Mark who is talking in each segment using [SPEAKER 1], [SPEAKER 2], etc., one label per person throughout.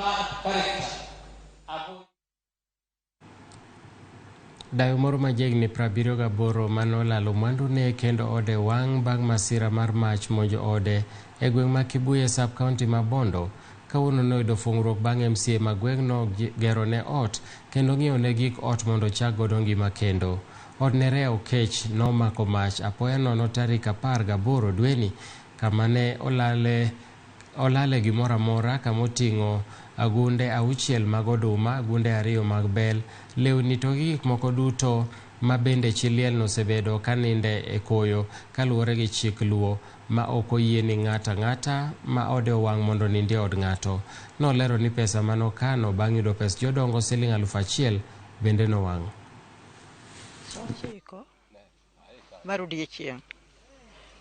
[SPEAKER 1] bad character. Avoid.
[SPEAKER 2] Dayo moro ma jahigni 78 mane olalo mwandune kendo ode wang' bang' masira mar mach monjo ode e gweng' ma Kibuye sub county ma Bondo kawuono noyudo fung'ruok bang' MCA ma gweng'no gerone ot kendo ng'iewone gik ot mondo ochak godo ngima kendo. Od Nerea Okech nomako mach apoya nono tarik 18 dweni kama ne olale gimoro amora kama oting'o agunde 6 mag oduma, gunde 2 mag bel, lewni to gi gik moko duto ma bende chi lielno osebedo ka ninde e koyo kaluwore gi chik Luo ma ok oyie ni ng'ato ang'ata ma ode owang' mondo onindi e od ng'ato. Nolero ni pesa manokano bang' yudo pes jodongo siling 1000 bende nowang'.
[SPEAKER 3] 9 mar odiechieng'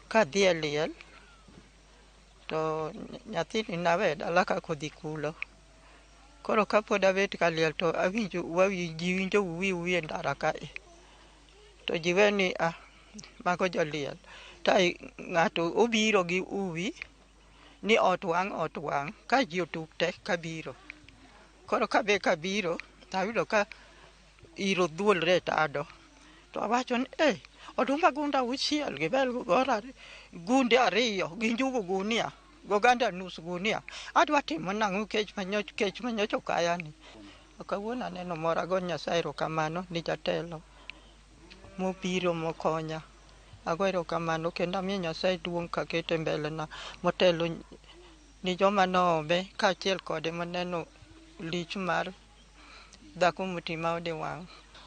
[SPEAKER 3] kadhi e liel to nyathini nawe e dala ka kodhi kulo. Koro kapod abet ka liel to awinjo ji winjo uwi uwi e ndara kae. To ji we ni ah, mago joliel. To ng'ato obiro gi uwi ni ot wang' ot wang' ka ji otuk te kabiro. Koro kabe kabiro to ayudo ka iro dhuolre e tado. To awacho ni eh, odumba gunda 6 gi bel gunde 2 gi njugu gunia goganda nus gunia. Adwa timo nang'o kech manyocha okaya ni. Kawuono aneno mor ago Nyasaye erokamano ni jatelo mobiro mokonya. Ago erokamano kendo amiyo Nyasaye duong' kakete mbele na motelo ni joma noome kaachiel kode moneno lich mar dhako moti ma ode wang'.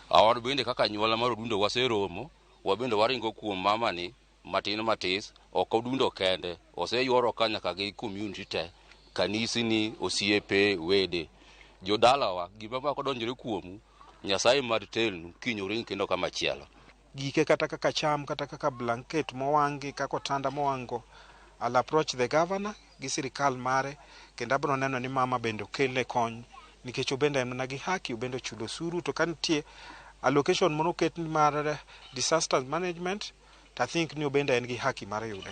[SPEAKER 4] Wan bende kaka anyuola mar Odundo waseromo, wabende waringo kuom mama ni matin matis, ok Odundo kende, oseyuoro ka nyaka gi community te, kanisni, osiepe, wede. Jodalawa, gima mako donjore kuomu, Nyasaye mad telnu kiny uring kendo kama chielo.
[SPEAKER 5] Gike kata kaka cham kata kaka blanket mowang'gi kaka otanda mowang'go. I'll approach the governor gi sirikal mare kendo abiro neno ni mama bende okelne kony nikech obende en mana gi haki obende ochulo osuru to ka nitie allocation moro oket mar disaster management to I think ni obende en gi haki mar yude.